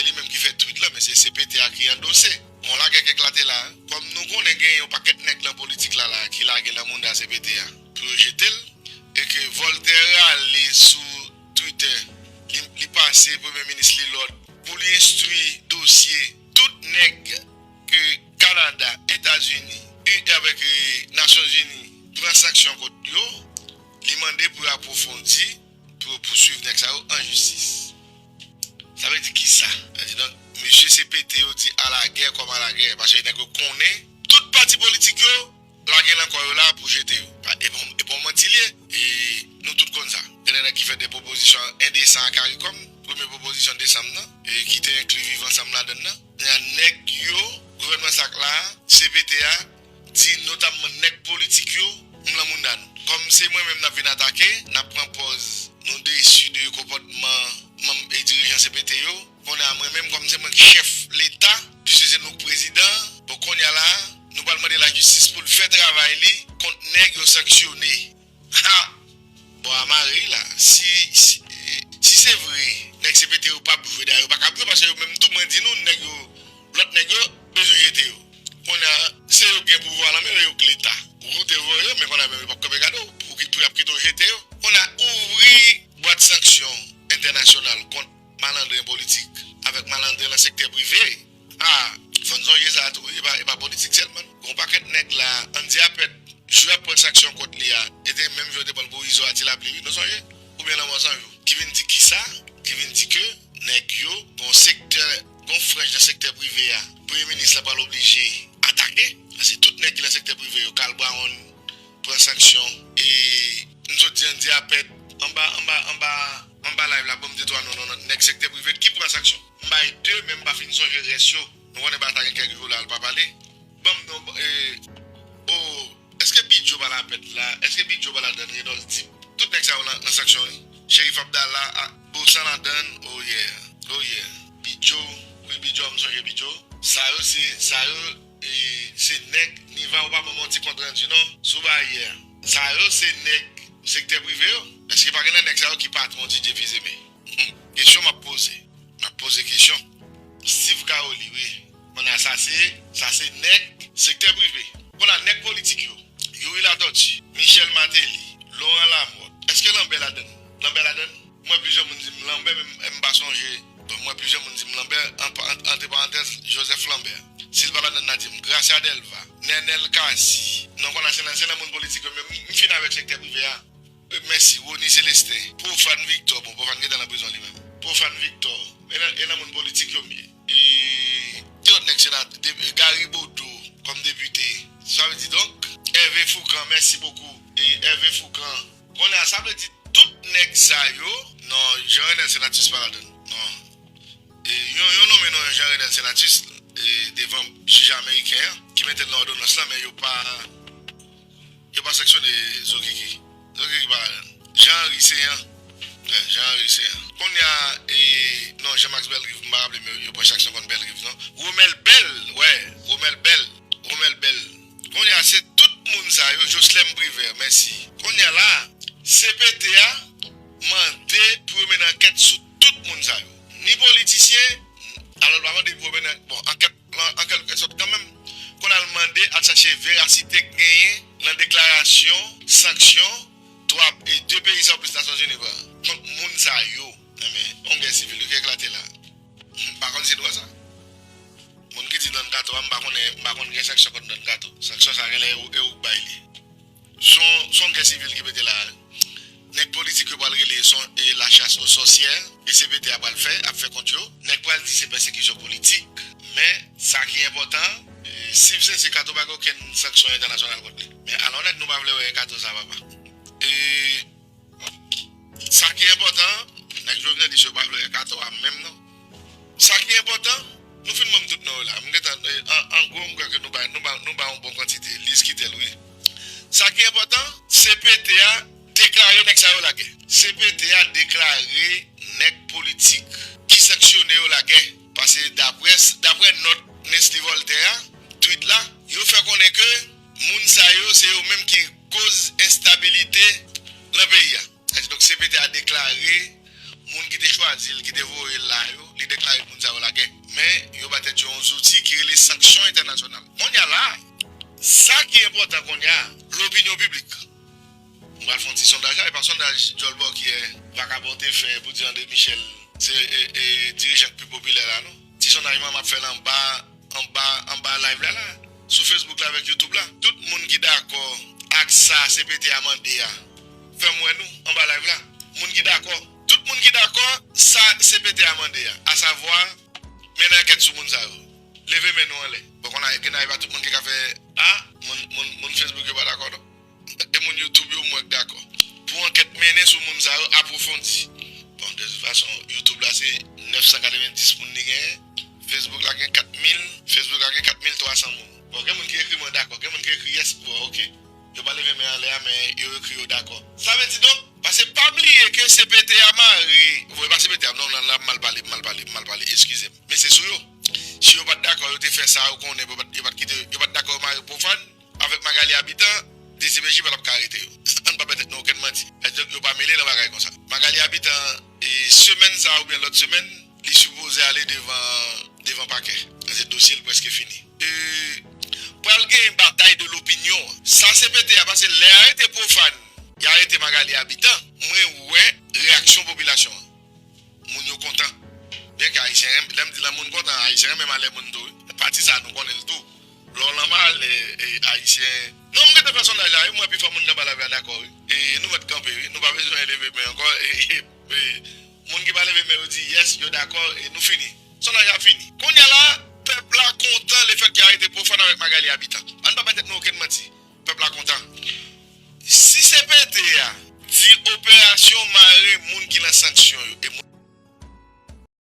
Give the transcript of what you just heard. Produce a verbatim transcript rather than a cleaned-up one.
li menm ki fè tweet la, men se C P T a ki andose. Bon, lagè k eklate la, kòm nou konnen gen yon pakèt nèg nan politik la, la ki lage nan mounda C P T a pou yo jete l, e ke Voltaire ale sou Twitter, li, li pase premye minis li lòd pou li enstwi dosye tout nèg ke Kanada, Etazini, e avèk e, Nasyonzini pran sanksyon kont yo, li mande pou yo apwofondi, pou yo pouswiv nèg sa yo an jistis. Sa vle di kisa? Sa vle di, donk, mesye C P T yo di alagè kòm alagè, paske nèg yo konnen tout pati politik yo lage nan kò yo la pou jete yo. Pa- E bon, e bon manti l ye. E nou tout konn sa. Gen de nèg ki fè de pwopozisyon endesan a CARICOM, premye pwopozisyon desanm nan, e ki te enkli Viv Ansanm ladann nan. Kounye a nèg yo, gouvènman sa k la a, C P T a, di notamman nèg politik yo, m lan mounda nou. Kòm se mwen menm n ap vin atake, n ap pran pòz nou desi de konpòtman manm e dirijan C P T yo. Kounye a mwen menm kòm se mwen k chèf Leta, piske se nou k prezidan, bon kounye a la, nou pral mande lajistis pou l fè travay li kont nèg yo sanksyone. Ha! Bon, a mare la. Si, si, si se vre, nèg C P T yo p ap jwe, dayè yo pa kab jwe, paske yo menm tou, mwen di nou, nèg yo, lòt nèg yo, bezwen jete yo. Kounye a, se yo k gen pouvwa lan men yo, yo k Leta. Ou te voye yo, men kounye a menm yo p ap kanpe gade w, pou ki, pou y ap kite w jete yo. Kounye a, ouvri bwat sanksyon entènasyonal kont malandren politik avèk malandren nan sektè prive. Ah, fò n sonje sa tou, e pa, e pa politik sèlman. Gon pakèt nèg la, Andy Apert, jou y ap pran sanksyon kont li a, e te menm jan yo te pran l pou Izo a Ti Lapli, wi, nou sonje? Oubyen Lanmò San Jou. Ki vin di kisa? Ki vin di ke nèg yo, gon sektè, gon franj nan sektè prive a, premye minis la pral oblije atake. Paske tout nèg ki nan sektè prive yo, Carl Brown pran sanksyon, e m sot di Andy Apert, anba, anba, anba, anba live la, ban m de twa non, non, non, nèg sektè prive ki pran sanksyon. M bay de, men m pa fin sonje rès yo. Nou konnen Bata gen kèk jou la, l pa pale. Ban m non, e, o, èske Bidjo pa lapèt la? Èske Bidjo pa ladann, Reynold Tip? Tout nèg sa yo nan, nan sanksyon, wi. Cherif Abdallah, a, Bosan ladann, oh yeah, oh yeah. Bidjo, wi, Bidjo, m sonje Bidjo. Sa yo se, sa yo, e, se nèg, Niva, ou pa ban m yon ti kont randi, non, sou baryè. Sa yo se nèg sektè prive yo. Èske pa gen nan nèg sa yo ki patwon D J Fils-Aimé? Hmm. Kesyon m ap poze. M ap poze kesyon. Steve Caroli, wi. Kounye a sa se, sa se nèg sektè prive. Kounye a nèg politik yo. Youri Latortue, Michel Martelly, Laurent Lamothe. Èske Lambert ladann? Lambert ladann? M wè plizyè moun di m Lambert, men m, m pa sonje. Bon, m wè plizyè moun di m Lambert, an, an, antre parantèz, Joseph Lambert. Si l pa ladann, n a di m Gracia Delva, Nenel Cassy. Non, kounye a se nan, se nan moun politik yo, men m, m fin avèk sektè prive a. Mèsi, Rony Célestin, Profane Victor, bon, Profane gentan nan prizon li menm. Profane Victor, e nan, e nan moun politik yo m ye. E, ki lòt nèg senatè, de, Gary Bodeau, kòm depite. Sa vle di, donk, Hervé Fourcand, mèsi bokou. E, Hervé Fourcand. Kounye a, sa vle di, tout nèg sa yo, non, Jean Renel Senatus pa ladann. Non. E, yo, yo nonmen non Jean Renel Senatus, e, devan jij ameriken an, ki mete l nan òdonans lan, men yo pa, yo pa sanksyone Zokiki. Zokiki pa ladann. Jean Henry Céant. Wi, Jean Henry Céant. Kounye a, e, non, Jean Max Bellerive, m pa raple m yo, yo pran sanksyon kont Bellerive, non. Romel Bell, wè, Romel Bell, Romel Bell. Kounye a, se tout moun sa yo, Jocelyn Privert, mèsi. Kounye a la, C P T a mande pou yo mennen ankèt sou tout moun sa yo. Ni politisyen, alò l pa mande pou yo mennen, bon, ankèt lan, an kèlkesòt kanmenm, konn al mande, al chache verasite k genyen nan deklarasyon sanksyon twa, e de peyi sa yo plis Nasyonzini pran kont moun sa yo. Enben, yon gè sivil wi ki eklate la. M pa konn si n wè sa. Moun ki di Don Kato a, m pa konnen, m pa konn gen sanksyon kont Don Kato. Sanksyon sa genlè e ou, e ou k bay li. Se yon, se yon gè sivil ki pete la. Nèg politik yo pral rele son, e, la chasse aux sorcières, e C P T a pral fè, ap fè kont yo. Nèg pral di se pèsekisyon politik. Men, sa ki enpòtan, e, si se, se Kato pa gen okenn sanksyon entènasyonal kont li. Men alò nèg nou pa vle wè Kato sa, papa. E, sa ki enpòtan, nèg Jovenel di yo pa vle wè Kato a menm non. Sa ki enpòtan, nou fin ban m tout non yo la. M gentan, e, an, an gwo, m kwè ke nou bay, nou bay, nou bay yon bon kantite. Liz Kittel, wi. Sa ki enpòtan, C P T a deklare nèg sa yo lagè. C P T a deklare nèg politik ki sanksyone yo lagè. Paske daprè, daprè nòt Nesly Voltaire a, tweet la, yo fè konnen ke moun sa yo, se yo menm ki koz enstabilite lan peyi a. Sa di, donk, C P T a deklare moun ki te chwazi l, ki te voye l la yo, li deklare moun sa yo lagè. sanksyon entènasyonal. Kounye a la, sa ki enpòtan kounye a, lopinyon piblik. M pral fè yon ti sondaj la, e pa sondaj djòl bòkyè vakabon te fè pou di André Michel se e, e, dirijan ki pi popilè la, non. Ti sondaj mwen m ap fè l anba, anba, anba live la, la. Sou Facebook la avèk YouTube la. Tout moun ki dakò ak sa C P T a mande a, fè m wè nou anba live la. Moun ki dakò. Tout moun ki dakò sa C P T a mande a, asavwa mennen ankèt sou moun sa yo. Leve men nou anlè. Bon, kounye a, gen pa tout moun ki ka fè, a, moun, moun, moun Facebook yo pa dakò, non. E moun YouTube yo, m wè k dakò. Pou ankèt mennen sou moun sa yo apwofondi. Bon, de tout fason, YouTube la se nèf san katrevenndis moun li genyen. Facebook la gen kat mil, Facebook la gen kat mil twa san moun. Bon, gen moun ki ekri mwen dakò, gen moun ki ekri yes, bon, oke. Yo pa leve men anlè a, men yo ekri yo dakò. Sa vle di donk, paske pa bliye ke C P T a mare, bon, e pa C P T a, non, non, la, m mal pale, m mal pale, m mal pale, eskize m. Men se sou yo. Si yo pa t dakò, yo te fè sa, ou konnen, yo pa t, yo pa t kite, yo pa t dakò yo mare Pwofàn avèk Magalie Habitant, D C P J pa t ap ka arete yo. Ann pa bay tèt nou okenn manti. Èske yo pa mele nan bagay konsa? Magalie Habitant, e semèn sa a oubyen lòt semèn, li sipoze ale devan, devan pakè. Se dosye l prèske fini. E, pral gen batay de lopinyon. Sa C P T a pase lè arete Pwofàn, y arete Magalie Habitant, mwen wè reyaksyon popilasyon an. Moun yo kontan. Byen ke Ayisyen renmen, lè m di lè moun kontan, Ayisyen renmen malè moun tou, wi. Pati sa, nou konnen l tou. Lè w lan malè, e, Ayisyen. Non, m gentan fè sondaj la, wi, m wè pifò moun ki anba live la dakò, wi. E nou mèt kanpe, wi. Nou pa bezwen leve men ankò. E, e, e, moun ki pa leve men yo di yes, yo dakò, e nou fini. Sondaj la fini. Kounye a la, pèp la kontan lefètke arete Pwofàn avèk Magalie Habitant. Ann pa bay tèt nou okenn manti. Pèp la kontan. Si C P T a di operasyon mare moun ki lan sanksyon yo, e moun